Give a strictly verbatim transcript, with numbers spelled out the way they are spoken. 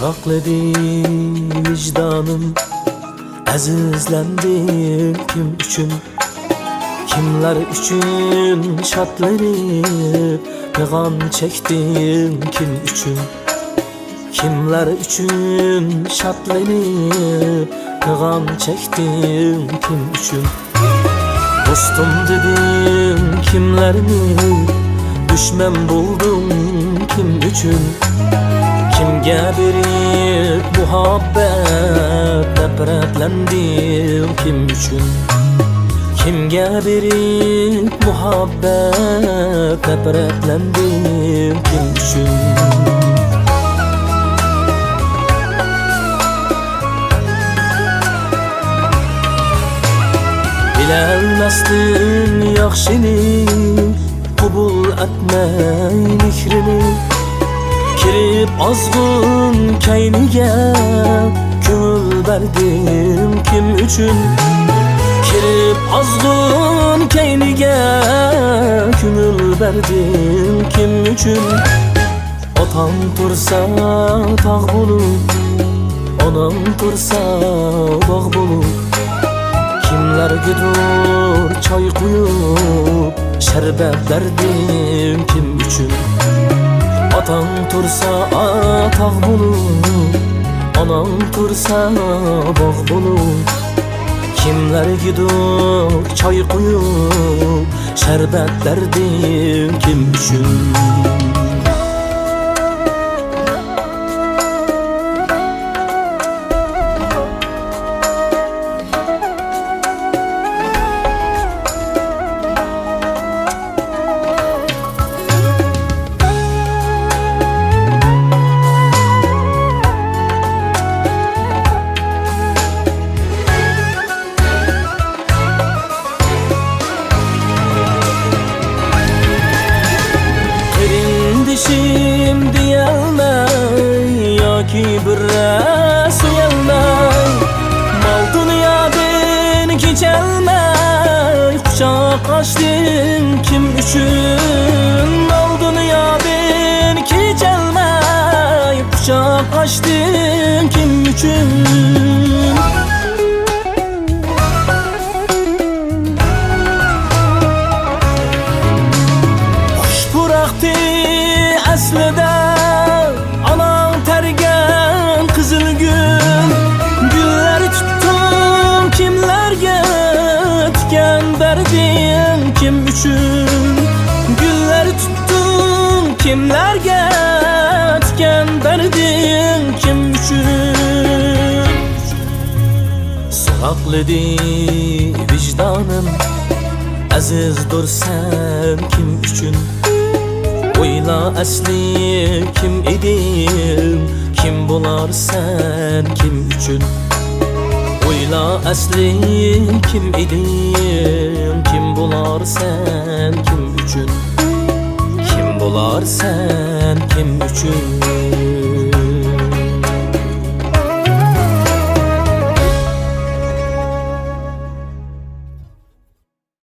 ساقلىدى ۋىجدانىم، ئەزىزلەندىم كىم ئۈچۈن؟ كىملەر ئۈچۈن شادلىنىپ پىغان چەكتىم كىم ئۈچۈن؟ كىملەر ئۈچۈن شادلىنىپ پىغان چەكتىم كىم ئۈچۈن؟ دوستۇم دېدىم كىملەرنى، دۈشمەن بولدۇم كىم ئۈچۈن؟ كىمگە بېرىپ مۇھەببەت نەپرەتلەندىم كىم ئۈچۈن؟ كىمگە بېرىپ مۇھەببەت نەپرەتلەندىم كىم ئۈچۈن؟ بىلەلمەستىن ياخشىنى، قوبۇل ئەتمەي مېھرىنى، كىرىپ ئازغۇن كەينىگە كۆڭۈل بەردىم كىم ئۈچۈن؟ كىرىپ ئازغۇن كەينىگە كۆڭۈل بەردىم كىم ئۈچۈن؟ ئاتاڭ تۇرسا تاغ بولۇپ، ئاناڭ تۇرسا باغ بولۇپ، كىملەرگىدۇر چاي قۇيۇپ، شەربەت بەردىم كىم ئۈچۈن؟ ئاتاڭ تۇرسا تاغ بولۇپ، ئاناڭ تۇرسا باغ بولۇپ، كىملەرگىدۇر چاي قۇيۇپ، شەربەت بەردىم كىم ئۈچۈن؟ قېرىندىشىم دېيەلمەي ياكى بىرەر سۆيەلمەي، مال دۇنيادىن كېچەلمەي قۇچاق ئاچتىم كىم ئۈچۈن؟ مال دۇنيادىن كېچەلمەي قۇچاق ئاچتىم كىم ئۈچۈن؟ خۇش پۇراقتى ئەسلىدە ئاناڭ تەرگەن قىزىل گۈل. گۈللەر تۇتتۇم كىملەرگە تىكەن بەردىم كىم ئۈچۈن؟ گۈللەر تۇتتۇم كىملەرگە تىكەن بەردىم كىم ئۈچۈن؟ سوراقلىدى ۋىجدانىم، ئەزىزدۇر سەن كىم ئۈچۈن؟ ئويلا ئەسلى كىم ئىدىڭ، كىم بولار سەن كىم ئۈچۈن؟ ئويلا ئەسلى كىم ئىدىڭ، كىم بولار سەن كىم ئۈچۈن؟ كىم بولار سەن كىم ئۈچۈن؟